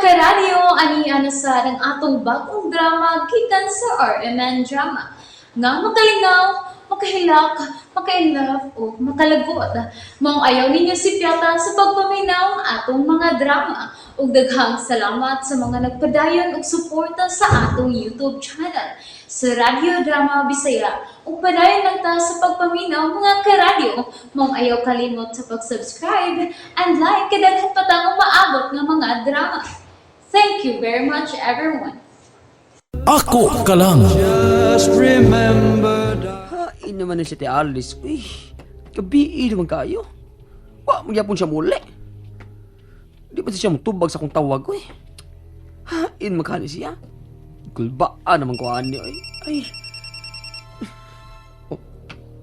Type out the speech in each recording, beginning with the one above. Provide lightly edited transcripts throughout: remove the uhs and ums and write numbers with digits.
Karadyo, ani na sa ang atong bagong drama gikan sa RMN Drama. Nga makalingaw, makahilak, makainlove o makalagot. Maong ayaw ninyo sipyata sa pagpaminaw ang atong mga drama. Ug daghang salamat sa mga nagpadayon og suporta sa atong YouTube channel sa Radyo Drama Bisaya. Ug padayon lang ta sa pagpaminaw, mga karadyo. Maong ayaw kalimot sa pag-subscribe and like kay daghan pa tang umaabot nga mga drama. Thank you very much, everyone. Ako ka lang. Just remember, Hain naman na si Ate Alice. Uy, gabi naman kayo. Wa, magyapon siya muli. Di ba siya mutubag sa akong tawag, uy? Hain makani siya. Gulbaan naman ko ani, uy. Ay. Oh,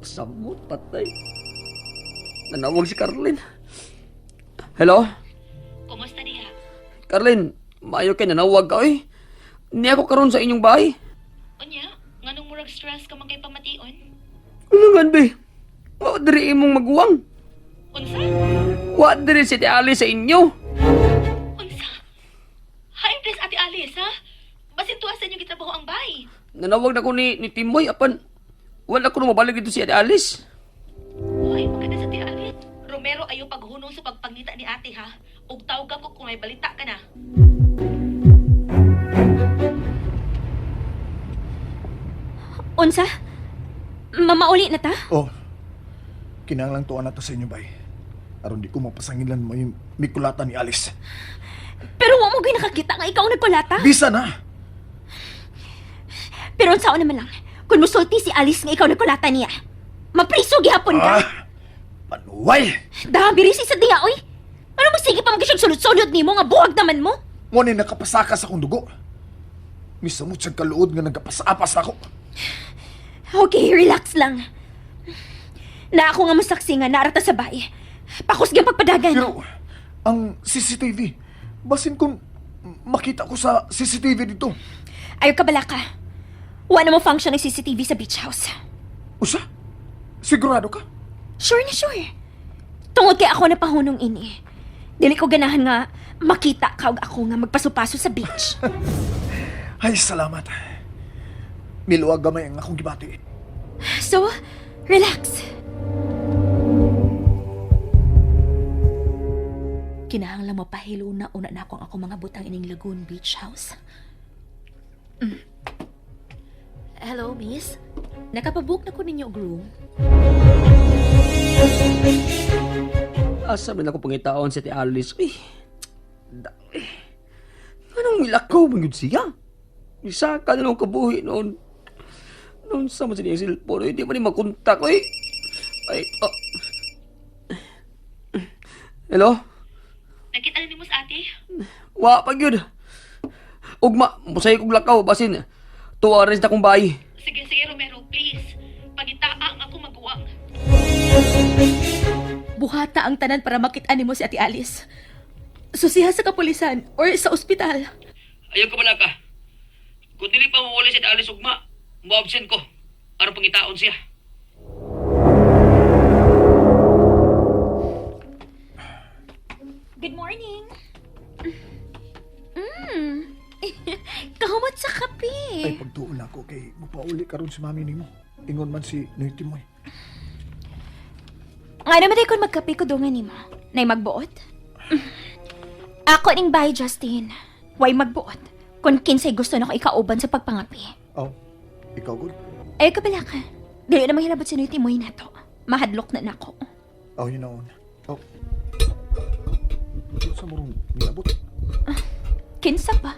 samot, patay. Nanawag si Carlin. Hello? Kumusta diha? Carlin, maayo kay nanawag ka, uy. Niya ako karon sa inyong bahay. Unya, nganong murag stress ka man kay pamation? Ano nga, be? Wa diri imong maguwang. Unsa? Wa diri si Ate Alice sa inyo. Unsa? Hi, please, Ate Alice, ha? Basin tuwa sa inyo gitrabaho ang bay. Nanawag na ko ni Timoy apan wala ko na mabalik dito si Ate Alice. Hoy, maganda sa Ate Alice. Romero, ayaw paghunong sa pagpangita ni ate, ha? Ug tawag ko kung may balita ka na. Unsa? Mamauli na ta? Oh, kinahanglang tuwa na to sa inyo, bay. Aron di ko mapasangilan mo yung mikulata ni Alice. Pero wa mo gyud nakakita nga ikaw ang nagkulata. Bisa na! Pero unsaon naman lang, kung musulti si Alice nga ikaw nagkulata niya, mapriso gihapon ka. Ah! Panuway! Dami rin si sa diha, oy. Ano mo sige pa mag sulod-sulod nimo nga buwag naman mo? Mo ni nakapasaka sa akong dugo. Misamot siyang kaluod nga nagkapasapas ako. Okay, relax lang. Na ako nga masaksi nga narata sa bay. Pakusgang pagpadagan. Pero, ang CCTV, basin kung makita ko sa CCTV dito. Ayaw ka bala ka. Wala mo function ng CCTV sa beach house. Usa? Sigurado ka? Sure na sure. Tungod kay ako na pahunong ini. Dili ko ganahan nga makita ka og ako nga magpaso-paso sa beach. Ay, salamat. Miluwag gamay ang akong gibati. So, relax. Kinahanglan mapahilo na una na akong ako mga butang ining Lagoon Beach House. Hello, miss. Nakapabook na ko ninyo og room. Asa man ako pangitaon si Ate Alice. Uy, da, eh. Anong milakaw man yun siya? Isa ka na lang kabuhi noon. Noon sa man siya cellphone, hindi man ni makontak. Uy. Ay, oh. Hello? Nakita na nimo sa ate? Wa pa gyud. Ugma, musay kog lakaw basin. Tuwa rin sa akong bahay. Sige, sige, Romero, please. Pangitaa ang ako maguwang. Buhata ang tanan para makita nimo si Ate Alice. Susiha sa kapulisan or sa ospital. Ayaw ka pala ka. Kung dili pa mawala si Ate Alice ugma, mo-absent ko. Aron pangitaon siya. Good morning. Kahumot sa kape. Ay, pagtuon ako kay mupauli karon si mami nimo. Ingon man si Noy Timoy. Nga naman ay kung magkape ko dungan nimo. Nay magbuot. Ako ning bye, Justin. Way magbuot. Kung kinsay gusto na ko ikauban sa pagpangapi. Oh, ikaw good? Ay kabala ka. Dili na manghilabot si Noy Timoy na to. Mahadlok na nako. Oh, yun na. Oh. Sa morong niabot. Kinsa pa?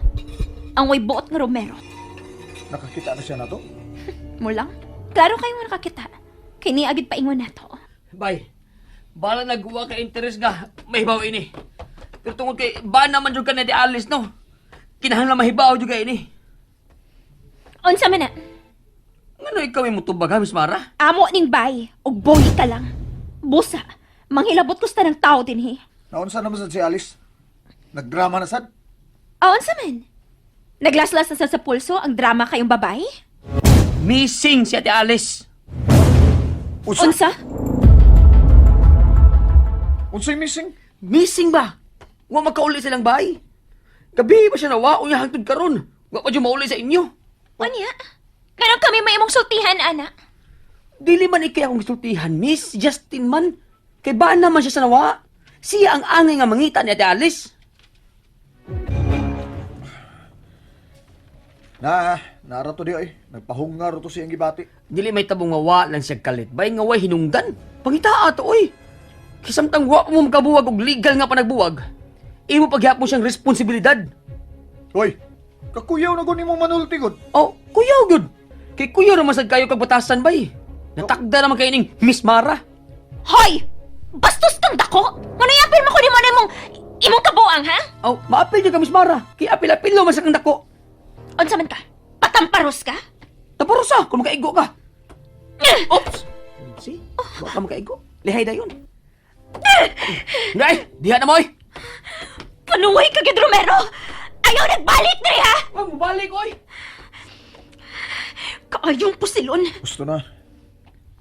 Ang way buot nga Romero. Nakakita na siya na to? Mulang? Klaro kayo mo nakakita. Kay niya agad paingon na to. Bay, bala nagwa ka interest nga, mahibaw ini. Pero tungod kay, ba naman jud ka na di Alice, no? Kinahanglan mahibaw jud ka ini. Unsa man na? Ngano ikaw ay mutubag ha, Miss Mara? Amo ning bay, og boy ka lang. Busa, manghilabot ko sa tanang tao dinhi. Naunsa naman sad si Alice? Nagdrama na sad? Ah, unsa man? Naglaslas na sa pulso ang drama kayong babae? Missing si Ate Alice. Unsa? Unsa? Unsay missing? Missing ba? Wa makauli silang bay. Gabi ba siya nawa unya hangtod karon? Wa pa jud mauli sa inyo. Unya? Ganun kami may imong sultihan, ana. Dili man ikay akong gisultihan, Miss Justin man. Kay baan naman siya sa nawa? Siya ang angay nga mangita ni Ate Alice. Na, nara to di ay. Nagpahungar to siyang gibati. Dili may tabong nga wa lang siya kalit. Bay nga way hinungdan. Pangitaa to oy. Kisamtang wa mo makabuwag og legal nga panagbuwag. Imo paghapon siyang responsibilidad. Hoy, kakuyaw na guni mo manulti gud. Oh, kuyaw gyud. Kay kuyaw naman sad kayo kag batasan bay. Natakda naman kayo ning Miss Mara. Hoy! Bastos kang dako! Manayapil mo ko ni mo na imong, imong kabuang, ha? Oh, maapil jud ka Miss Mara. Kay apil-apil man sa kang dako. Unsa man ka? Patamparos ka? Taparosa kung makaigo ka. Oops. See? Wa ka makaigo. Lihay dayon. Nay, diha na mo oy. Panuway ka gid, Romero! Ayaw nagbalik diri, ha? Wa mobalik oy. Kaayong pusilon! Gusto na.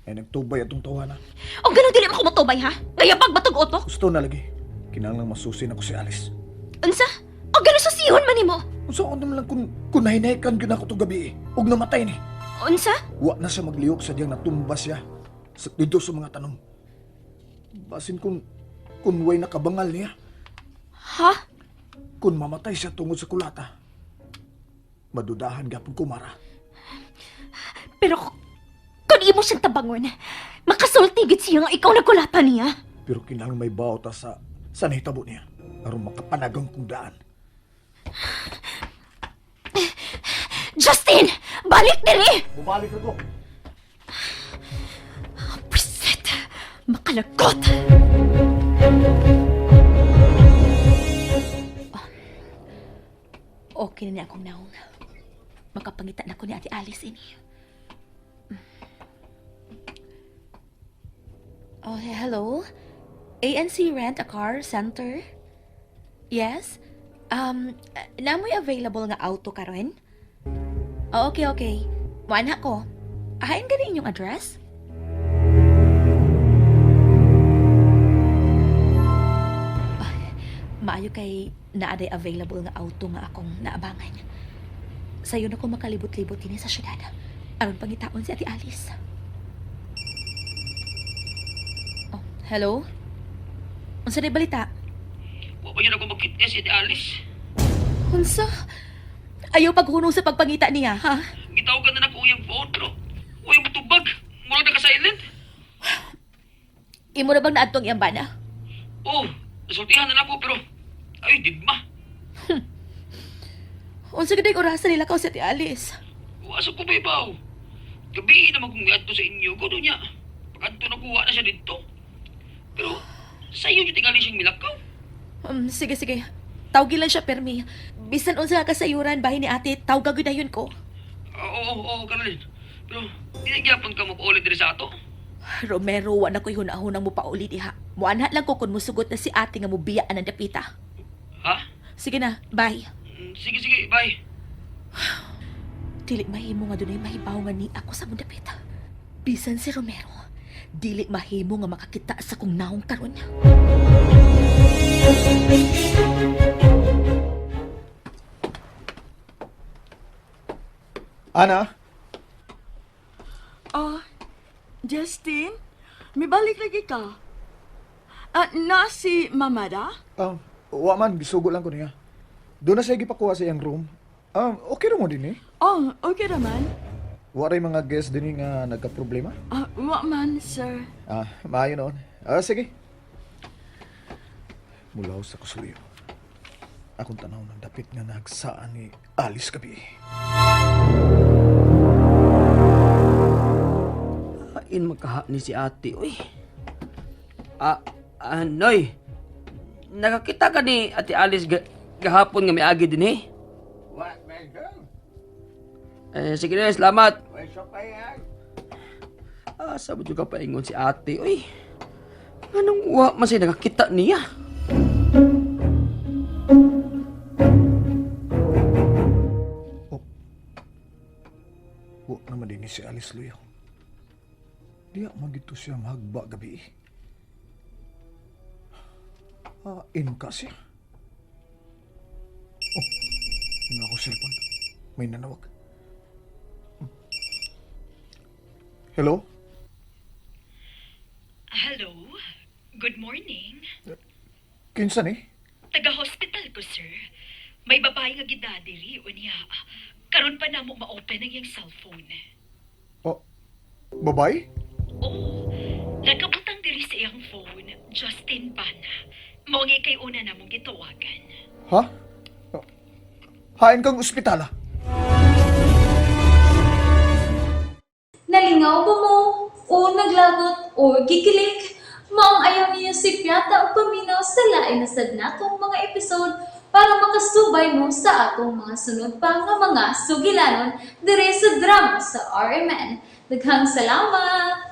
Ay nagtubay atong tawana. O ganun dili mo kumutubay, ha? Gayabag batog utok? Gusto na lagi. Kinahanglang masusin ako si Alice. Unsa? O ganun susihon man nimo? Unsa ko naman lang kung nahinaykan gyud ako tong gabi eh. Ug namatay ni. Unsa? Wa na siya maglihok sa diyang natumba siya. Sa, dito sa mga tanom. Basin kung way nakabangal niya. Ha? Kung mamatay siya tungod sa kulata. Madudahan gapon kumara. Pero kung imo siyang tabangon, makasulti gid siya nga ikaw nagkulata niya. Pero kinahanglan may bao ta sa nahitabo niya. Aron makapanagang kong daan. Justin! Balik diri! Bumalik ako. Preset! Makalagot! Okay na niya akong naong. Makapangita na ko ni Ate Alice ini. Oh, hello? ANC Rent a Car Center? Yes? Namoy available nga auto karon? Oh, okay, okay. Muana ko. Ahain gani inyong address? Ah, maayo kay naaday available nga auto nga akong naabangan. Sayo na ko makalibot-libot dinhi sa syudad. Aron pangitaon si Ate Alice. Oh, hello? Unsa day balita? Wa pa jud ako makita si Ate Alice. Unsa? Ayaw paghunong sa pagpangita niya, ha? Gitawagan na nako iyang phone pero way motubag. Mura na ka silent. Imo na bang naadtong iyang bana? Oh, nasultihan na nako pero ay didma. Unsa gid orasan nila ka si Ate Alice? Wa sa ko babaw. Gabi naman kung miadto sa inyo ko niya. Pagkadto nakuha na siya didto. Pero sa iyo jud tingali siyang milakaw. Sige, sige. Tawgi lang siya, permi. Bisan unsa ka kasayuran bahin ni ate, tawga gyud dayon ko. Oo, oo, oo, Caroline. Pero di na gyapon ka mopauli diri sa ato. Romero, wa na ko'y hunahunang mo pauli diha. Muanha lang ko kung musugot na si ate nga mubiyaan ang dapita. Ha? Sige na, bye. Sige, sige, bye. Dili mahimo nga dunay mahibaw nga ni ako sa mong dapita. Bisan si Romero, dili mahimo nga makakita sa kong naong karon. Ana, Oh, Justin, mibalik lagi ka. Ah, na si Mamada? wa man gisugo lang ko niya. Doon na siya gipakuha sa iyang room. Okay ra mo din eh. Oh, okay raman. Wa ray mga guest din eh nga nagka-problema. Ah, wa man, sir. Ah, maayo noon. Ah, sige. Mulaw sa kusuyo. Akong tanaw ng dapit nga nagsaan ni Alice gabi. In makaha ni si ate, uy. Ah, Noy. Nakakita ka ni Ate Alice gahapon nga miagi din eh. What, my girl? Eh, sige na, salamat. Where's your payag? Ah, sabi juga paingon si ate, uy. Anong wa man siya nakakita niya? Oh. Wa naman din ni si Alice Luyo. Diya man gito siya mahagba gabi. Ah, in ka siya. Oh. Cellphone. May nanawag. Hello? Hello? Good morning. Kinsa ni? Taga-hospital ko, sir. May babae nga gida diri unya. Karon pa namo ma-open ang iyang cellphone. Oh, babae? Oh, nagkabutang diri sa iyang phone, Justin Bana. Mao nga kay una namong gitawagan. Ha? Oh, hain kang ospitala. Nalingaw ba mo? O naglagot o gikilig? Maong ayaw niyo si Piata o paminaw sa lain na sad natong mga episode para makasubay mo sa atong mga sunod pa nga mga sugilanon dire sa drama sa RMN. Daghang salamat!